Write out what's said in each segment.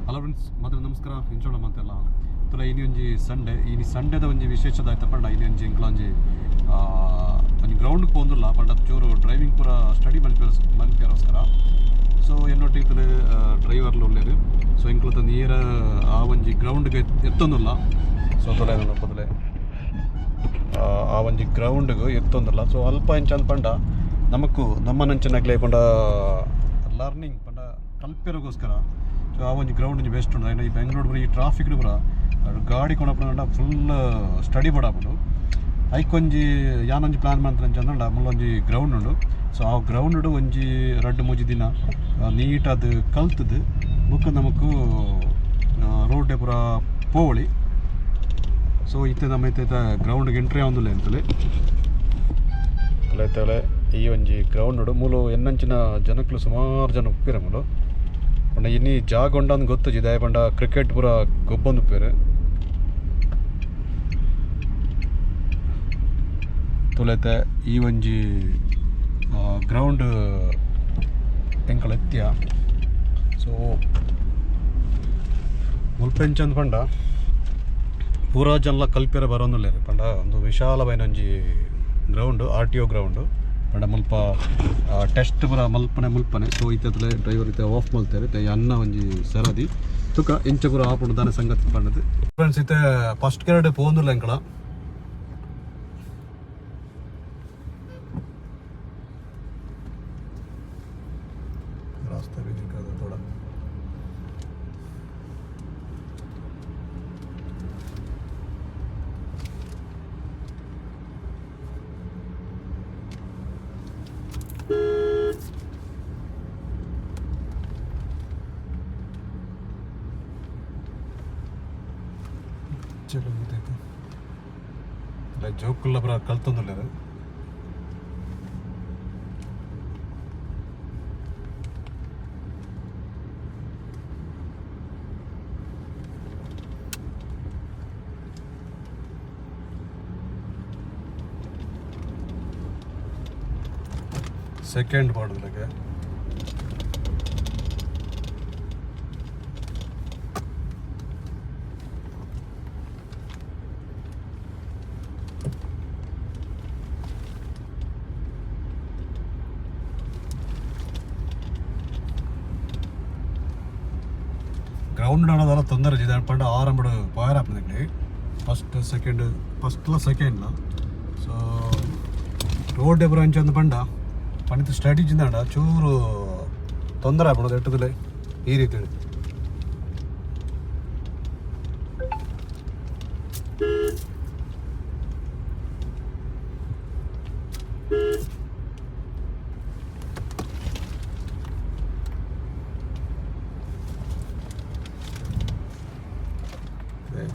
Hello friends, ಮಾತ್ರ ನಮಸ್ಕಾರ. ಇಂಚೋಣ ಮಂತೆಲ್ಲ ತುಲ ಇನಿ ಒಂಜಿ ಸಂಡೆ. ಇನಿ ಸಂಡೆದ ಒಂಜಿ ವಿಶೇಷದ ಆಯ್ತ ಪಂಡ ಇನಿ ಒಂಜಿ ಎಂಕ್ಲ ಒಂಜಿ ಒಂಜಿ ಗ್ರೌಂಡ್ ಪೋಂದುಲ್ಲ ಪಂಡ ಚೂರು ಡ್ರೈವಿಂಗ್ ಪೂರ ಸ್ಟಡಿ ಮಲ್ಪೆರೋಸ್ಕರ. ಸೊ ಎನ್ನೊಟ್ಟಿಗೆ ತುಲೆ ಡ್ರೈವರ್ಲು ಉಲ್ಲೆರ್. ಸೊ ಎಂಕ್ಲತ ನಿಯರ್ ಆ ಒಂಜಿ ಗ್ರೌಂಡ್ಗೆ ಎತ್ತೊಂದುಲ್ಲ. ಸೊ ತುಲೆ ಪೊದಲೆ ಆ ಒಂಜಿ ಗ್ರೌಂಡ್ಗ್ ಎತ್ತೊಂದುಲ್ಲ. ಸೊ ಅಲ್ಪ ಎಂಚ ಪಂಡ ನಮಕ್ಕು ನಮ್ಮನಂಚಿನಕ್ಲೆ ಪಂಡ ಲರ್ನಿಂಗ್ ಪಂಡ ಕಲ್ಪೆರಗೋಸ್ಕರ. ಸೊ ಆ ಒಂಜಿ ಗ್ರೌಂಡ್ ಒಂಜಿ ಬೆಸ್ಟ್ ಉಂಡು. ಈ ಬೆಂಗಳೂರು ಪೂರ ಈ ಟ್ರಾಫಿಕ್ ಪೂರ ಗಾಡಿ ಕೊನಪುಂಡ ಫುಲ್ ಸ್ಟಡಿ ಬೋಡಾಪುಂಡು. ಐಕೊಂಜಿ ಯಾನೊಂಜಿ ಪ್ಲಾನ್ ಮಂತ್ರಂಚ ಅಂದಂಡ ಮುಲ್ಲೊಂಜಿ ಗ್ರೌಂಡ್ ಉಂಡು. ಸೊ ಆ ಗ್ರೌಂಡ್ ಒಂಜಿ ರಡ್ಡು ಮೂಜಿ ದಿನ ನೀಟಾದ್ ಕಲ್ತದು ಬೊಕ್ಕ ನಮಕ್ ರೋಡ್ ಪೂರ ಪೋವಳಿ. ಸೊ ಇತ್ತೆ ನಮ್ಮ ಇತ್ತೆ ಗ್ರೌಂಡ್ಗೆ ಎಂಟ್ರಿ ಆವೊಂದುಲ್ಲ ಎಂತಲೆ ಅಲ್ಲೈತಲೆ ಈ ಒಂಜಿ ಗ್ರೌಂಡ್ ಉಂಡು. ಮೂಲು ಎನ್ನಂಚಿನ ಜನಕ್ಲು ಸುಮಾರು ಜನ ಉಪ್ಪಿರ ಮೂಲು. ಪಂಡ ಇನ್ನಿ ಜಾಗ ಉಂಡಂದ್ ಗೊತ್ತುಜಿ, ದಾಯೆ ಪಂಡ ಕ್ರಿಕೆಟ್ ಪೂರ ಗೊಬ್ಬೊಂದು ಉಪ್ಪೆರ್. ತುಲೆತೆ ಈ ಒಂಜಿ ಗ್ರೌಂಡ್ ಎಂಕಲ್ ಎತ್ತಿಯ. ಸೊ ಮುಲ್ಪ ಎಂಚಂದ್ ಪಂಡ ಪೂರಾ ಜನಲ ಕಲ್ಪೆರೆ ಬರೋಂದುಲ್ಲೆರ್. ಪಂಡ ಒಂದು ವಿಶಾಲವಾಯಿನ ಒಂಜಿ ಗ್ರೌಂಡ್, ಆರ್ ಟಿ ಒ ಗ್ರೌಂಡ್. ಪಂಡ ಮುಲ್ಪ ಟೆಸ್ಟ್ ಪೂರ ಮಲ್ಪನೆ ಮುಲ್ಪನೆ. ಸೊ ಇತ್ತತ್ಲೆ ಡ್ರೈವರ್ ಇತ್ತೆ ಆಫ್ ಮಲ್ತೆರ್. ಇತ್ತೆ ಅನ್ನ ಒಂಜಿ ಸರದಿ ತುಕ ಇಂಚ ಪೂರ ಆಪುಂಡು ದಾನೆ ಸಂಗತಿ ಪಂಡದು. ಫ್ರೆಂಡ್ಸ್, ಇತ್ತೆ ಫಸ್ಟ್ ಗ್ರೇಡ್ ಪೋಂದುಲ್ಲ ಎಂಕಲ. रास्ता भी दिखा दो थोड़ा। चलो देखो ಜೋಕುಲ್ಲ ಪೂರ ಕಲ್ತೊಂದುಲ್ಲೆರ್. ಸೆಕೆಂಡ್ ಪಾಡುದಕ್ಕೆ ಗ್ರೌಂಡ್ ಅನ್ನೋದೆಲ್ಲ ತೊಂದರೆ ಇದೆ ಪಂಡ ಆರಂಭ ಪಾಯರ್ ಆಪುಂಡು. ಫಸ್ಟ್ ಸೆಕೆಂಡ್ ಫಸ್ಟ್ಲ ಸೆಕೆಂಡ್ಲ. ಸೊ ರೋಡ್ ಪೂರ ಅಂಚ ಅಂದ್ ಪಂಡ ಪಂಡಿತ ಸ್ಟಡಿ ಜಿಂದಾಂಡ ಚೂರು ತೊಂದರೆ ಆಪುಂಡು ಎಟ್ಟುದಿಲ್ಲ ಈ ರೀತಿ.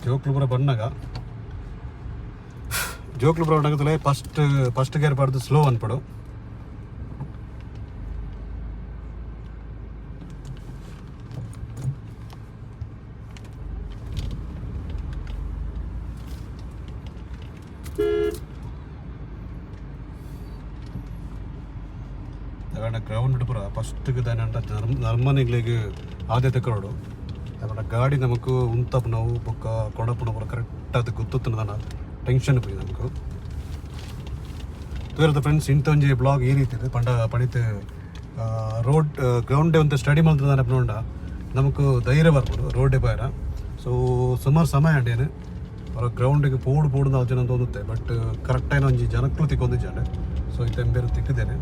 ಜೋಕ್ಲು ಪೂರ ಬನ್ನಗ ಜೋಕ್ಲು ಪೂರ ಬಣ್ಣಗತ್ತಲೇ ಫಸ್ಟ್ ಫಸ್ಟ್ ಗೇರ್ ಪಾಡ್ದು ಸ್ಲೋ ಅನ್ಪಡು. ಅವೇಣ ಗ್ರೌಂಡ್ ಪೂರ ಫಸ್ಟ್ಗೆ ದಾನೆ ನರ್ಮನಿಗ್ಲೆಗ್ ಆದ್ಯತೆ ಕೊರೊಡು. ಅವನ ಗಾಡಿ ನಮಕ್ ಉಂತಪುನವು ಬೊಕ್ಕ ಕೊಡಪುನ ಪೂರ ಕರೆಕ್ಟ್ ಅದು ಗೊತ್ತುತ್ತುನ ಟೆನ್ಷನ್ ಪೋಯಿ ನಮಕ್. ತೂಯರ್ದ ಫ್ರೆಂಡ್ಸ್, ಇಂತ ಒಂಜಿ ಬ್ಲಾಗ್ ಈ ರೀತಿ ಇದೆ. ಪಂಡ ಪಣಿತ್ ರೋಡ್ ಗ್ರೌಂಡ್ ಒಂತೆ ಸ್ಟಡಿ ಮಲ್ತದಾನೆ ಪನೊಂಡ ನಮಕ್ ಧೈರ್ಯ ಬರ್ಪುಂಡು ರೋಡ್ ಪೋಯರ. ಸೊ ಸುಮಾರು ಸಮಯ ಅಂಡೇನು ಅವರ ಗ್ರೌಂಡಿಗೆ ಪೋಡು ಪೋಡು ನಾಲ್ ಜನ ತೋದುತ್ತೆ. ಬಟ್ ಕರೆಕ್ಟ್ ಆಯಿನ ಒಂಜಿ ಜನಕ್ಲು ತಿಕ್ಕೊಂದಿಜ್ಜಾಂಡ್. ಸೊ ಇತ್ತೆ ಎಂಬೇರು ತಿಕ್ಕಿದ್ದೇನೆ.